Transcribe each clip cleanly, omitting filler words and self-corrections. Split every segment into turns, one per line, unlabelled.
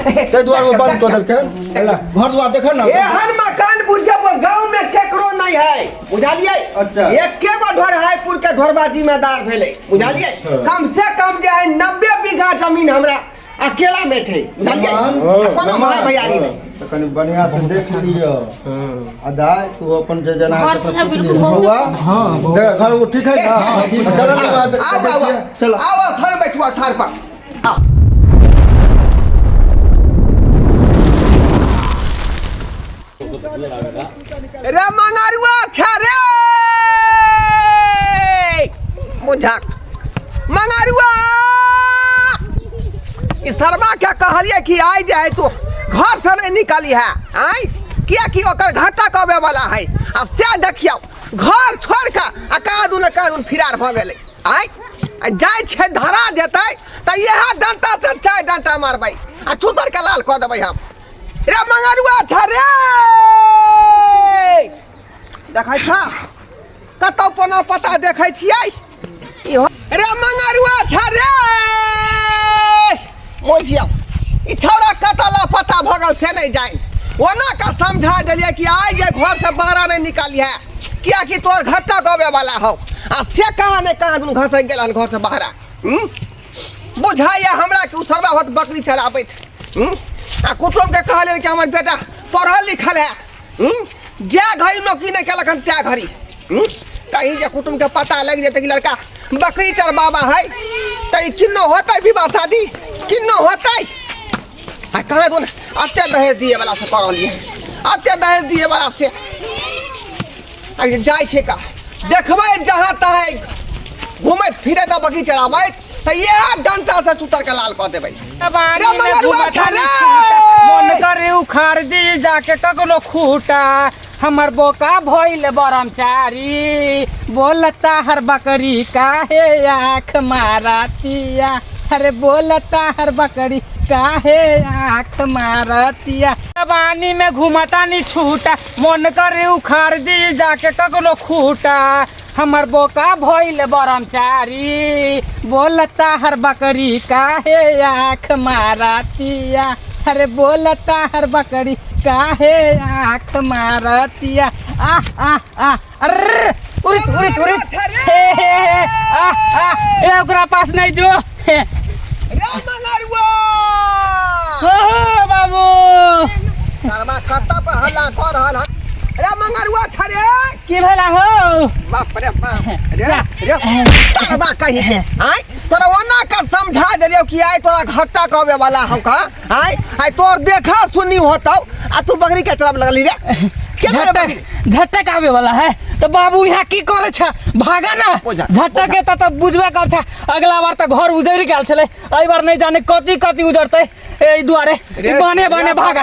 ताहि दुआरे ओ बंद कऽ देलकै। घर दुआर देखऽ ने।
एहन मकान बुझियौ गाँव में केकरो नहीं है, बुझलियै?
अच्छा।
एके गो ढोरहाईपुर के ढोरबा जिम्मेदार भेलै, बुझलियै?
अच्छा।
कम से कम जे है 90 बीघा जमीन हमरा अकेला में छै, बुझलियै?
रमन,
कोनो
रमन,
भाई भैयारी नहीं।
तऽ कनि बढ़िआँ से देख लिअ आ दाइ तू अपन जे जेना
घर
हेतै
तऽ
पूछि
बिल्कुल
लिअ।
बहुत
बौआ देख, घर ओ ठीक है ने? चल ने बौआ,
आउ आउ
चल।
आउ, थार बैठू, थार पर आउ। रे मंगरुआ छ रे बुझक मंगरुआ, ई शर्मा के कहलिए कि आइ जे है तू घर से नहीं निकली है आइ, कियाकि ओकर घाटा कबे वाला है। आ से देखियौ घर छोड़ के आ कहाँ दून कहाँ दून फिरार भऽ गेलै। आइ आ जाइ छै धरा देतै तऽ इएह डंटा से चारि डंटा मारबै आ छुतर के लाल कऽ देबै हम। रे मंगरुआ छ रे, देखै छ कतौ कोनो पता देखै छियै इहो? रे मंगरुआ छ रे, मोझिया ई छौड़ा कतऽ लापता भऽ गेल से नहि जानि। ओना के समझा देलियै कि आइ जे घर से बाहर नहि निकालिहे, कियाकि तोर घट्टा गबे वाला हौ, आ से कहाँ ने कहाँ दुनू घसकि गेल हन घर से बाहर। बुझाइए हमरा कि ओ सरबा होत बकरी चराबैत। आ कुटुम्बके कहलियै कि हमर बेटा पढ़ल लिखल है, जे घड़ी नौकरी नहि केलक हन तै घड़ी। कहीं जे कुटुम्बके पता लागि जेतै कि लड़का बकरी चरबाबा है तऽ ई किन्नो होतै विवाह शादी, किन्नो होतै? आ कहाँ कोन अते दहेज दिए वाला से करल ये, अते दहेज दिए वाला से आ जाइ छै का देखबै जहाँ तहाँ घुमैत फिरैत आ बकरी चराबैत तऽ इएह डंटा से सुतर के लाल कऽ देबै।
जवानी
रे
में
मगरुआ
घुमत
छा रे!
मन करे उखाड़ दी जाके ककरो खूटा, हमर बोका भइल ब्रह्मचारी, बोलता हर बकरी काहे आँख मारतिया, अरे बोलता हर बकरी काहे आँख मारतिया। जवानी में घुमता नी छूटा, मन करे उखाड़ दी जाके ककरो खूटा, हमर बोका भइल ब्रह्मचारी, बोलता हर बकरी काहे आँख मारतिया, अरे बोलता हर बकरी काहे आँख मारतिया। आह आह आह, अरे उड़ित उड़ित उड़ित, हे हे हे, आह आह, ए ओकरा पास नहीं जो। हे
रे मंगरुआ!
हो बाबू,
सरबा कत्ता पर हल्ला कऽ रहल हन? रे मंगरुआ छ रे,
की भेला हो?
बाप रे बाप, रे रे सरबा कही के आय तोरा ओना के समझा देलियौ कि आइ तोरा घट्टा कहबे वाला हम का आय, आइ तोर देखा सुनी होतौ आ तू बकरी के चराब लगली रे। के रे बकरी?
झटक झटक आवे वाला है तो बाबू यहाँ की करे छ? भागा ना।
बुझा,
झटक के त बुझबे कर छ, अगला बार त घर उजड़ गेल छले, एहि बार नहीं जाने कथी कथी उजड़तै, एहि दुआरे
रे,
बने बने
रे,
भागा।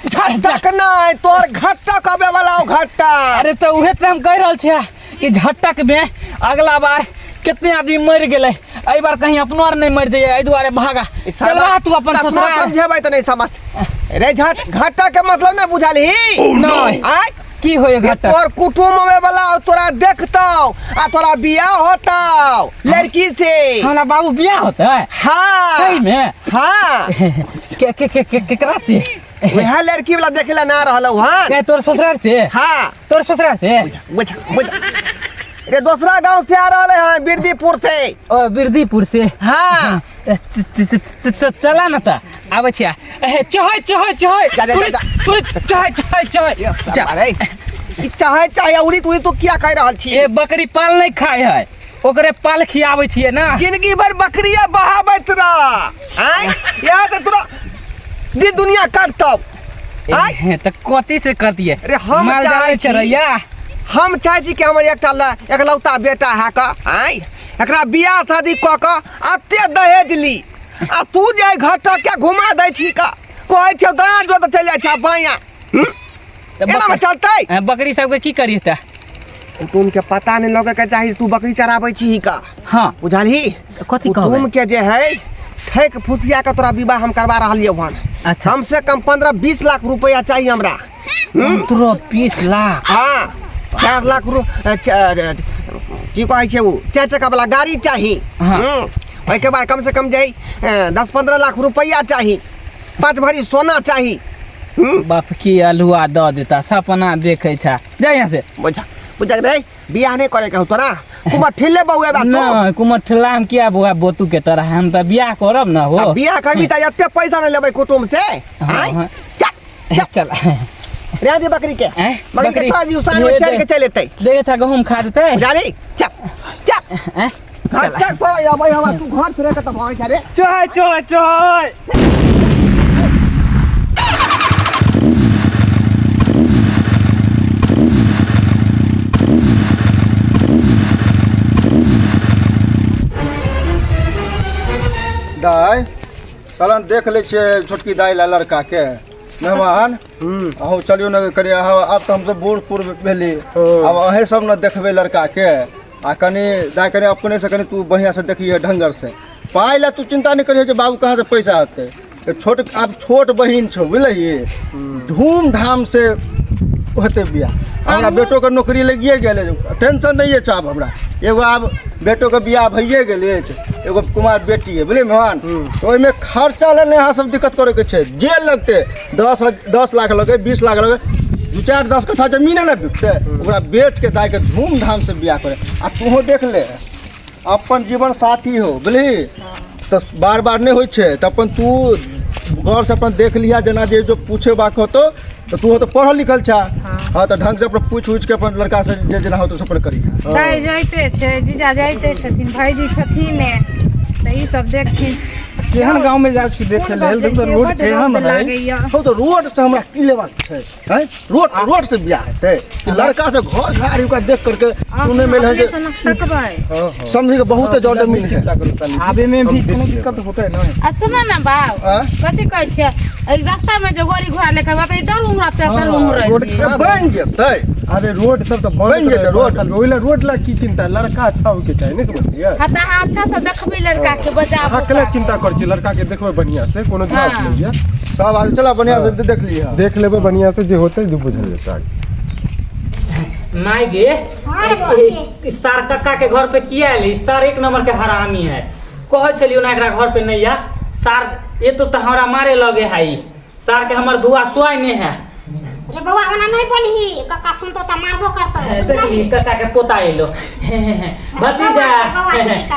झटक नहीं तोर घट्टा कहबे वाला हो घट्टा।
अरे तो उहे त हम कह रहल छियै कि झटक में अगला बार कितने आदमी मर गेलै, एहि बार कहीं अपनो आर नहीं मर जाइए, एहि दुआरे भागा।
ई सरबा
चलवा तू अपन
कतनो
ससुराल।
समझेबै त नहीं समझ रे। झट घट्टा के मतलब नहीं बुझलही?
नहीं।
आय
की होय घट्टा?
तोर कुटुम्ब आवे वाला हो, तोरा देखतौ आ तोरा बियाह होतौ लड़की से।
हमरा बाबू बियाह होतै?
हाँ।
सही में?
हाँ।
के के के के केकरा से?
वएह लड़की वाला देखे ला ना रहलौ हन।
के तोर ससुराल से?
हाँ।
तोर ससुराल से?
बुझ बुझ रे, दूसरा गांव से आ रहले हैं, बिरदीपुर से।
ओ बिरदीपुर से?
हाँ।
चला न त आबै छियै। ए, चहै चहै चहै।
जा, जा, जा, जा।
तुरंत चहै चहै चहै। जा।
अरे ई चाहे चाहे उड़ी तुड़ी तू किया कह रहल छी?
ए बकरी पाल नहीं खाए है, ओकरे पाल खियाबै छियै ना।
जिंदगी भर बकरिया बहाबैत रह आय, यहाँ से तोरा दी दुनिया काटतौ आय।
ए, त कथी से कतिए?
अरे हम
माल
चाहै
जाल
छी।
चरैया।
हम चाहै छी कि हमर एकटा एकलौता बेटा है का आय, एकरा बियाह शादी कऽ कऽ अते दहेज ली, आ तू जे घर के घुमा दै छी का कहै छौ दायाँ जो तऽ चलि जाइ छै बायाँ।
तऽ
एना मे चलतै?
बकरी सबके की करिए तऽ?
कुटुम के पता नहीं लगे के चाही तू बकरी चराबै छी का।
हाँ।
बुझलही?
तऽ कथी कहबै?
कुटुम के जे है ठेक फुसिया के तोरा विवाह हम करवा रहलियौ हन।
अच्छा।
कम से कम 15-20 लाख रुपया चाहिए हमरा।
15-20 लाख?
हाँ, 4 लाख रु-, की कहै छै ओ 4 चक्का वाला गाड़ी चाही।
हाँ।
ओहिके बाद कम से कम जे है, 10-15 लाख रुपया चाही। 5 भरी सोना चाही।
बाप की अलुआ दऽ देता, सपना देखै छा, जा यहाँ से।
बुझा बुझा रे, बियाह नहीं करे के हो तोरा, कुमार ठिल्ले बउए बा तू।
नहीं कुमार ठिल्ला हम किया बउआ बोतू के तरह, हम तऽ बियाह करब ना हो।
आ बियाह करबी तऽ एते पैसा नहीं लेबै कुटुम्ब से।
हाँ,
आँय?
हाँ।
चल, चल।
चल।
रे दी बकरी के।
आँय?
बकरी के
बकरी।
छोड़ दियौ, साँझ में
हे
चढ़ के
दे।
चलि एतै।
देखे छा गहूम खा जेतै।
बुझाली? चल, चल।
आँय?
घर
चल।
चल, पड़ै अबै हमरा, तू घर छोड़े के तऽ भगै छा रे।
चल, चल, चल।
दाइ चलन देख लै छियै छोटकी दाइ ला लड़का के मेहमान। अहूँ चलियौ ने कनि, अहाँ आब तऽ हमसब बूढ़ पूढ़ भेली, आब अहें सब ने देखबै लड़का के। आ कनि दाइ कनि अपने से कनि तू बढ़िआँ से देखिहे ढङ्गर से। पाइ ला तू चिंता नहि करिहे जे बाबू कहाँ से पैसा होतै। छोट आब छोट बहिन छौ बुझलही, धूमधाम से होतै बियाह। हमरा बेटोके नौकरी लगिए गेलै, टेंशन नहि अछि आब हमरा। एगो आब बेटोके बियाह भइए गेल अछि, एगो कुमार बेटी है बुझलियै मेहमान। तऽ ओहिमे खर्चा लए नहि अहाँ सब दिक्कत करैके छै, जे लगतै 10 लाख लगै 20 लाख लगै, 2-4 10 कट्ठा जमीने ने बिकतै, ओकरा बेचके दाइके धूमधाम से बियाह करे। आ तूहो देख ले अपन जीवन साथी हो बुझलिही, तऽ बार बार नहि होइ छै, तऽ अपन तू गौर से अपन देख लिहा, जेना जे जो पूछे बाक होतौ तऽ तू तऽ पढ़ल लिखल छा, हाँ तऽ ढंग से अपन पूछ उछ के अपन लड़का से जे जेना होतौ से अपन करी।
दाइ जाइते छै, जीजा जाइते छथिन, भाईजी छथिन ने, तऽ ई सब देखथिन।
केहन गाँव में जाय छी देखे लेल, देखो रोड
बड्ड
केहन
रौद
है।
लागैया।
हौ तऽ रोड से हमरा की लेबाक छै, हैं? रोड से बियाह हेतै कि लड़का से घर घारी ओकरा देख करके सुने में है जे
अपने से न तकबै।
समझी के बहुत जड़ जमीन है।
आबे में भी कोनो दिक्कत होतै ना।
आ सुन ना बाप,
आ?
कथी कहै छियै, एहि रास्ता में जो गाड़ी घोड़ा लेके आबै तऽ डर उमड़त, डर उमड़त।
रोड
बनि जेतै।
अरे रोड सब तऽ
बनि जेतै रोड।
ओहि ला रोड ला की चिंता, लड़का अच्छा होइके चाही, नहि समझलियै?
हाँ तऽ अहाँ अच्छा से देखबै लड़का के, बजाबू।
अहाँ केना चिंता करै छियै, लड़का के देखबै बढ़िया से, कोनो दिक्कत
हाँ।
नहि है।
सब आदमी चला बढ़िया से देख लिहा।
देख लेबै बढ़िया से, जे होतै जे बुझल जेतै।
माय गे, सार कक्का के घर पे किया एली? सार एक नंबर के हरामी है। कहै छलियो ना एकरा घर पे नहीं आ, सार ये तो हमरा मारे लगे है, सार के हमर दुआ सुआई नहीं है।
रे बौआ ओना नहीं बोलही, कक्का सुनतो त मारबो करतो।
देखी कक्का के पोता एलो। भतीजा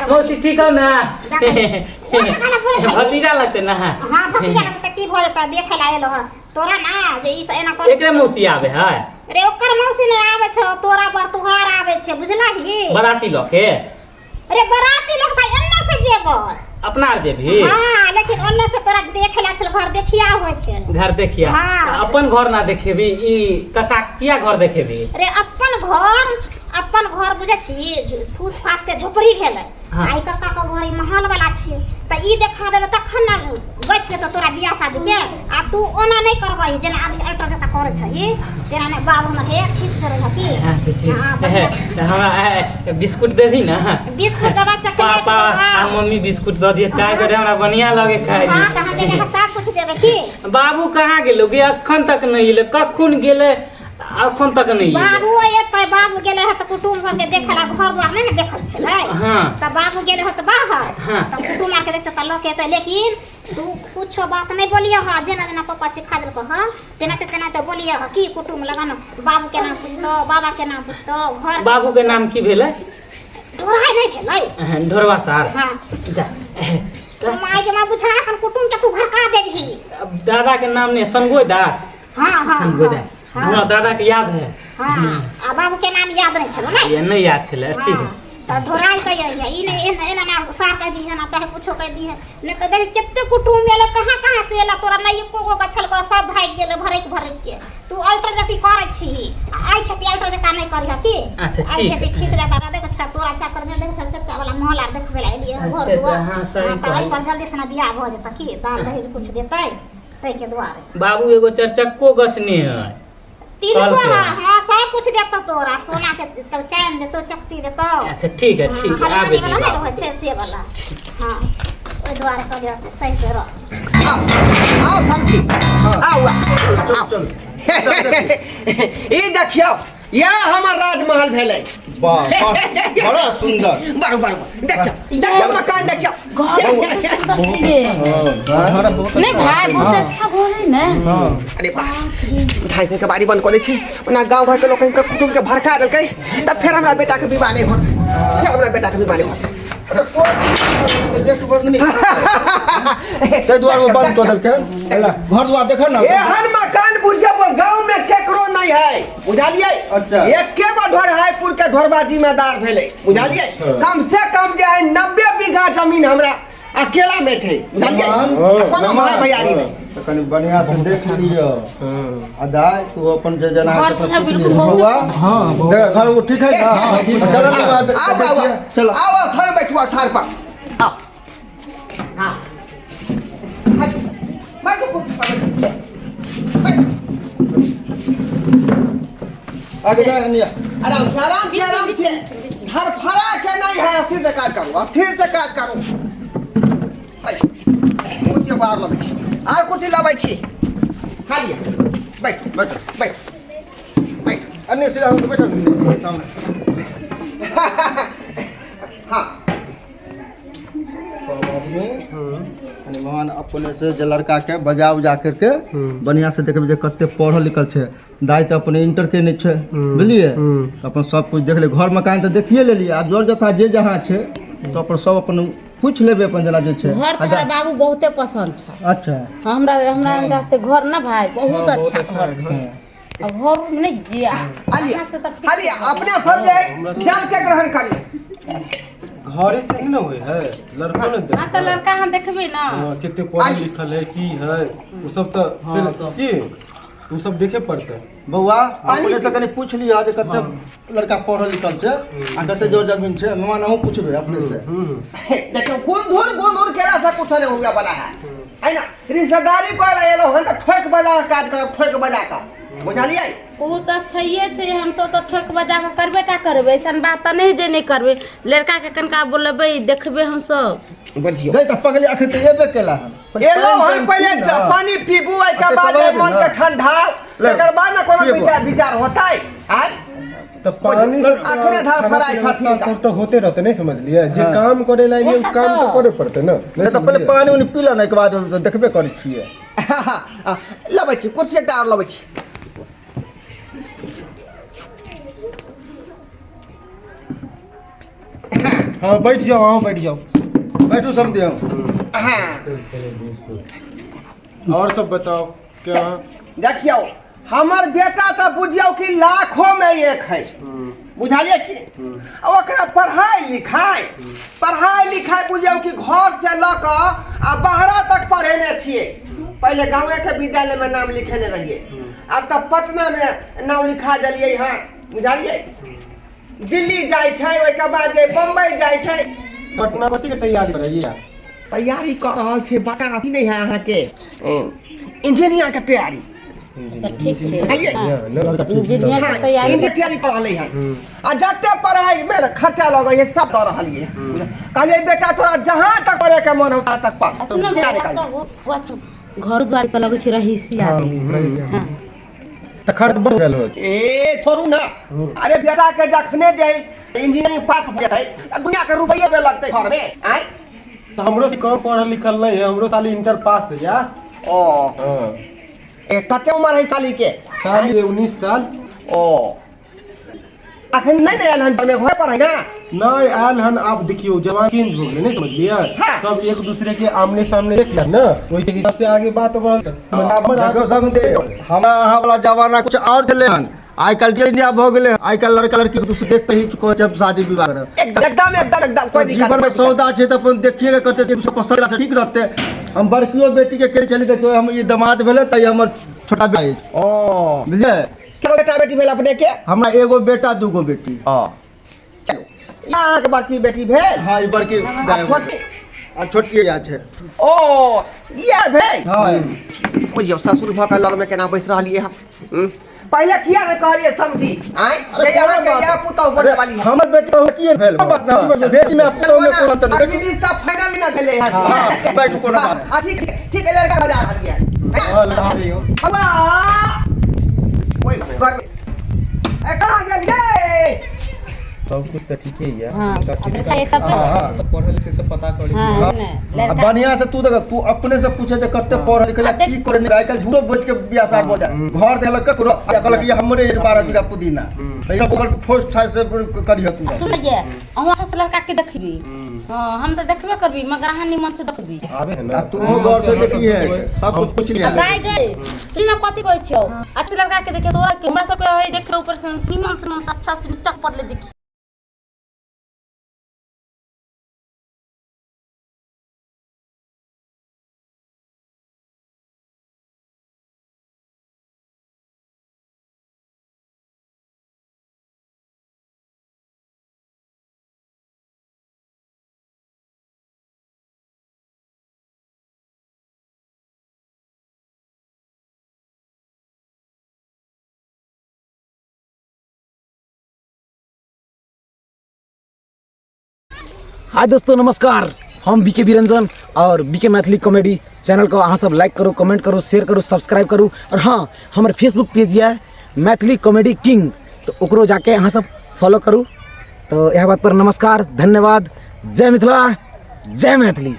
मौसी ठीक हो ना? भतीजा लगते ना?
हां भतीजा लगते की भऽ जेतौ, देखे ला एलो हँ तोरा ना जे ई से एना कर।
एकरे मौसी आबे है?
रे ओकर मौसी नहीं आबे छौ, तोरा बर तुहार आबे छै बुझलही।
बराती लऽ के?
अरे बराती लोग त एन्ने से जेबो।
अपना आर जेबही?
हां, लेकिन ओन्ने से तोरा देखे ला छल, घर देखिया होय छै।
घर देखिया?
हाँ।
अपन घर ना देखेबी, ई कक्का किया घर देखेबी?
अरे अपन घर, अपन घर बुझै छी फूस फास के झोपड़ी भेलै।
हाँ।
आई कक्का के घर ई महल वाला छी, त ई देखा देबे तखन ना गछ लेतौ तोरा बियाह शादी के। आ तू ओना नहीं करबही जेना अभी अल्टर जता करै छही, तेना नहीं बाबू हमर हे ठीक से रहै की।
अच्छा ठीक।
हाँ, बढ़िया।
हमरा बिस्कुट देबही ना?
बिस्कुट देबा, चॉकलेट
पापा
देबा।
आ मम्मी बिस्कुट दऽ दिए, चाय दऽ दे, हमरा बढ़िया लगे खाय
हाँ, तऽ हम देखे सब कुछ देबे की।
बाबू कहाँ गेलो गे? अखन तक नहीं एलै, कखन गेलै अखन तक नहीं एलै।
बाबू एतै, बाबू गेलै हँ तऽ कुटुम सबके देखै ला, घर द्वार नहि ने देखल छलै।
हाँ।
तऽ बाबू गेलै हँ तऽ बाहर,
हाँ।
तऽ कुटुम आरके देखतै तऽ लऽ के एतै। लेकिन तू कुछो बात नहीं बोलियो हँ, जेना जेना पप्पा सिखा देलको हँ तेना तेना तऽ बोलियो हँ की कुटुम लगन बाबू के नाम पूछतो, बाबा के नाम पूछतो, घर
बाबू के नाम की भेलै?
ढोराइ नहि भेलै?
हाँ, ढोरवा सार।
हाँ।
जा।
माय के माँ बुझा अपन कुटुम के तू भड़का देबही।
अब दादा के नाम नहीं, संगोय दास।
हाँ, हाँ,
संगोय
हाँ,
दास।
हाँ।
हमरा दादा के याद है।
हाँ, आ बाबू के नाम याद नहीं छलो नहीं?
ये नहीं याद छलै, ठीक है।
तऽ ढोराइ के ये ई नहीं एना एना ना सार कह दी है ना चाहे कुछो कह दी है, नहीं तऽ देख कते कुटुम एलै, कहाँ कहाँ से एलै, तोरा नहीं एको गो गछल गो सब भागि गेलै भरैक भरैक के। तू अल्टर जति करै छी, आ आइ खेती अल्टर जकाँ नहीं करिह की?
अच्छा,
आइ
ठीक।
खेती ठीक जकाँ रह, देख अच्छा तोरा अच्छा करबे, देख अच्छा चचा वाला महल आर देखबै ला एलियै हँ, घर
अच्छा,
दुआर।
हाँ, सही
हाँ, तऽ एहि
कहलियै।
पर जल्दी से ना बियाह भऽ जेतै की, दान दहेज कुछ देतै ताहिके दुआरे।
बाबू एगो चरचक्को गछने है।
तीन गो
कहलकै।
हाँ, हाँ, सब कुछ देतौ तोरा, सोना के तो चैन देतौ, चकती देतौ।
अच्छा ठीक है, ठीक है,
हाँ,
आबे
हलवानी
दी
वाला नहि
बाबू।
रहै छै से वाला। हाँ, ओहि दुआरे कहलियौ सही से रह।
आओ, आओ समझी, आओ, आओ।
चल, चल।
ई देखियौ, यह हमर राजमहल भेलै।
वाह वाह, बड़ा सुंदर।
बड़ू बड़ू, देखियौ देखियौ मकान देखियौ।
घर बहुत सुंदर छै। नहीं भाई, बहुत अच्छा घर है ने।
अरे वाह, 250 के बारी बंद कऽ लै छी। ओना गाँव घरके लोक कहीं कुटुम्बके भड़का देलकै तऽ फेर हमरा बेटाके विवाह नहि होत, फेर हमरा बेटाके विवाह नहि होत।
गेट बंद नहि, ताहि दुआरे ओ बंद कऽ देलकै। घर दुआर देखऽ ने।
एहन मकान बुझियौ गाँव में केकरो नहीं है, बुझलियै?
अच्छा।
एके गो ढोरहाईपुर के ढोरबा जिम्मेदार भेलै, बुझलियै? कम से कम जे है 90 बीघा जमीन हमरा अकेला में छै, बुझलियै? कोनो भाई भैयारी नहीं।
तऽ कनि बढ़िआँ से देख लिअ। आ दाइ, तू अपन जे जेना
घर
हेतै
तऽ
तऽ पूछि
बिल्कुल
लिअ।
बहुत
बौआ, देख, घर ओ ठीक है ने? चल ने बात।
आउ आउ।
चल।
आउ, स्थान बैठू, स्थान पर आउ। हाँ, बैठू, कुर्सी पर बैठू, बैठू।
आगे जा एनिया।
आराम से, आराम से, आराम से, धड़फड़ा के नहीं है। स्थिर से काज करू, स्थिर से काज करू। बैठ। कुर्सी एगो आर लबै छी, आर कुर्सी लबै छी। खाली बैठ।
बैठ।
बैठ बैठ।
अन्य सीधा हो के बैठो सामने।
हाँ।
सब आदमी कनि महान अपने से जे लड़का के बजा उजा करके बढ़िया से देखबै जे कते पढ़ल लिखल छै। दाइ तऽ अपने इंटर केने छै, बुझलियै? तऽ अपन सब कुछ देख ले। घर मकान तऽ देखिए लेलियै, आब जर जथा जे जहाँ छै तऽ अपन सब अपन पूछि लेबै अपन जेना जे छै।
घर तऽ हमरा बाबू बहुते पसन्द छै।
अच्छा।
हमरा हमरा अंदाज से घर ना भाई बहुत अच्छा घर छै। आ घर नहीं जिया
आलिया
अहाँ से तऽ ठीक।
आलिया, अपने सब जे है जल के ग्रहण करिए।
घरे से ही ना हुए है, लड़को ने
हाँ, तऽ लड़का अहाँ देखबै ना।
हाँ, कते पढ़ल लिखल है, की है, वो सब तऽ फिर की वो सब देखे पड़ते।
बौआ, अपने से कनि पूछि लिअ जे कते लड़का पढ़ल लिखल छै आ कते जोर जमीन छै। मेहमान, अहूँ पूछबै अपने से।
देखियौ, गुंधुर गुंधुर केला से कुछ नहीं हुए वाला है, है ना? रिश्तेदारी करे एलो हन तऽ ठोक बजा के काज करब, ठोक बजा के, बुझलियै?
ओ तऽ छैहे छै। हमसब तऽ ठोक बजा कऽ करबे टा करबै, ऐसन बात तऽ नहि जे नहि करबै। लड़का के कनिका बोलेबै, देखबै हमसब।
बुझियौ।
गई तऽ पगली, अखन तऽ एबे केला हन।
एलो हन, पहिले पानी पीबू, एहिके
अच्छा,
बाद
तब आबि
मन के
ने।
ठंडा,
ले,
तकर बाद ने कोनो
पीबू।
विचार विचार होतै आय।
तऽ पानी से
अखने धड़फड़ाइ
खाना पीना
छथिन।
नाश्ता तो होते रहते, नहीं समझलियै? जे
हाँ।
काम करे ला एलियै, उ
वएह
काम
तऽ।
तऽ करे पड़ते ने।
नहि तऽ पहिले पानि उनि पी ले ने, एहिके बाद तऽ देखबे करै छियै।
लबै छी कुर्सी एकटा आर लबै छी।
हाँ, बैठ जाओ, अहाँ बैठ जाओ।
बैठू समझियौ।
हाँ।
और सब बताओ क्या?
देखियौ, हमर बेटा तऽ बुझियौ कि लाखों में एक है, बुझलियै कि? आ ओकरा पढ़ाइ लिखाइ, पढ़ाइ लिखाइ बुझियौ कि घर से लऽ कऽ आ बाहरा तक पढ़ेने छियै। पहिले गाँवेके विद्यालयमे नाम लिखेने रहियै, आब तऽ पटनामे नाम लिखा देलियै हँ, बुझलियै? दिल्ली जाइ छै, ओहिके बाद जे बम्बई जाइ छै।
पटना कथी के तैयारी करैया?
तैयारी कऽ रहल छै बड़का अथी नहि है अहाँके, इंजीनियर के तैयारी।
तऽ ठीक छै।
बुझलियै?
इंजीनियर के तैयारी।
इंजीनियर तैयारी कऽ रहलै हन। आ जते पढ़ाई में खर्चा लगै है सब दऽ रहलियै। कहलियै, बेटा, तोरा जहाँ तक पढ़े के मन हो तहाँ तक पढ़।
आ सुनऽ
तैयारी
भाई,
कर।
तऽ बस घर द्वार के लगै छै रहीसी आदमी। हाँ।
तऽ खर्च बढ़ गेल होत।
ए, छोड़ू ना। अरे, बेटा के जखने जे इंजीनियरिंग पास भऽ जेतै तऽ दुनिया के रुपैये पे लगतै घर में आँय।
तऽ हमरो से कम पढ़ल लिखल नहीं है, हमरो साली इंटर पास है या।
ओ।
हाँ।
ए, कते उम्र है साली के?
साली 19 साल।
ओ, अखन नहि ने आयल हन घर में, घर पर है ना?
नहीं आयल हन। आब देखियौ, जमाना चेंज हो गेलै, नहीं समझलियै?
हाँ।
सब एक दूसरे के आमने सामने देख लिया ना, ओहि के हिसाब से आगे बात बढ़ल।
देखियौ समझे, हमरा अहाँ वाला जमाना कुछ और छलै हन, आइ काल्हि के इंडिया भऽ गेलै। आइ काल्हि लड़का लड़की एक दूसरे देखते ही कहै छै हम शादी विवाह करब।
एकदम एकदम एकदम एकदम, कोई दिक्कत
जीवन में
नहीं।
सौदा छै तऽ अपन देखिए के करतै, एक दूसरे पसंद से ठीक रहतै। हम बड़कियो बेटी के केने छली, देखियौ, हम ई दामाद भेलै तऽ ई हमर छोटा भाई अछि।
ओ।
बुझलियै?
केगो बेटा बेटी भेल अपने के?
हमरा एगो बेटा, दूगो बेटी।
ओ, चलू, ई अहाँके बड़की बेटी भेल?
हाँ, ई बड़की।
आ छोटकी?
आ छोटकी इएह छै।
ओ, इएह भेल।
हाँ।
बुझियौ, ससुर भऽ कऽ लगमे केना बैस रहलियै हम, हम्म? पहिले किया नहि कहलियै समझी आँय जे अहाँके इएह पुतहु बने वाली है।
हमर बेटी तऽ बेटिए भेल, बेटी में पुतहु में कोनो अंतर नहीं।
अभी रिश्ता फाइनल नहि भेलै हन।
हाँ, बैठू, कोनो बात
हाँ, ठीक छै, ठीक है, लड़का बजा रहलियै हन। बौआ, ओइ घर में। ए कहाँ गेल गे?
सब कुछ तऽ ठीके ये।
हाँ,
लड़का
अब
ठीक
देखिए तब।
हाँ।
सब पढ़ल से सब पता करी।
हाँ, नहि,
आ
लड़का
बढ़िया से तू देख, तू अपने से पूछे जे कते पढ़ल लिखल है, की करे आइ काल्हि झूठो बोझ के बियाह शादी हो जाए, घर देलक ककरो आ कहलक ये हमरे ये 12 बीघा पुदीना, तऽ ई सब ओकर ठोस ठास से करिह तू।
सुनिए, अहाँ से लड़का के देखबी? हाँ, हम तऽ देखबे करबी, मगर अहाँ निमन से देखबी।
आबे है ना।
आ तू गौर से देखिए, सब कुछ पूछ लिहे।
दाइ गई, सुन ना, कथी कहै छियौ? अच्छा लड़का के देखिए, तोरा के हमरा सबके है देख ऊपर से निमन से निमन से अच्छा से नीचा पढ़ले देखी।
हाय दोस्तों, नमस्कार। हम बीके बिरंजन और बीके मैथिली कॉमेडी चैनल को अहाँ सब लाइक करू, कमेंट करू, शेयर करू, सब्सक्राइब करू। और हाँ, हमर फेसबुक पेज यऽ मैथिली कॉमेडी किंग, तो ओकरो जाके अहाँ सब फॉलो करू। तो यह बात पर नमस्कार, धन्यवाद। जय मिथिला, जय मैथिली।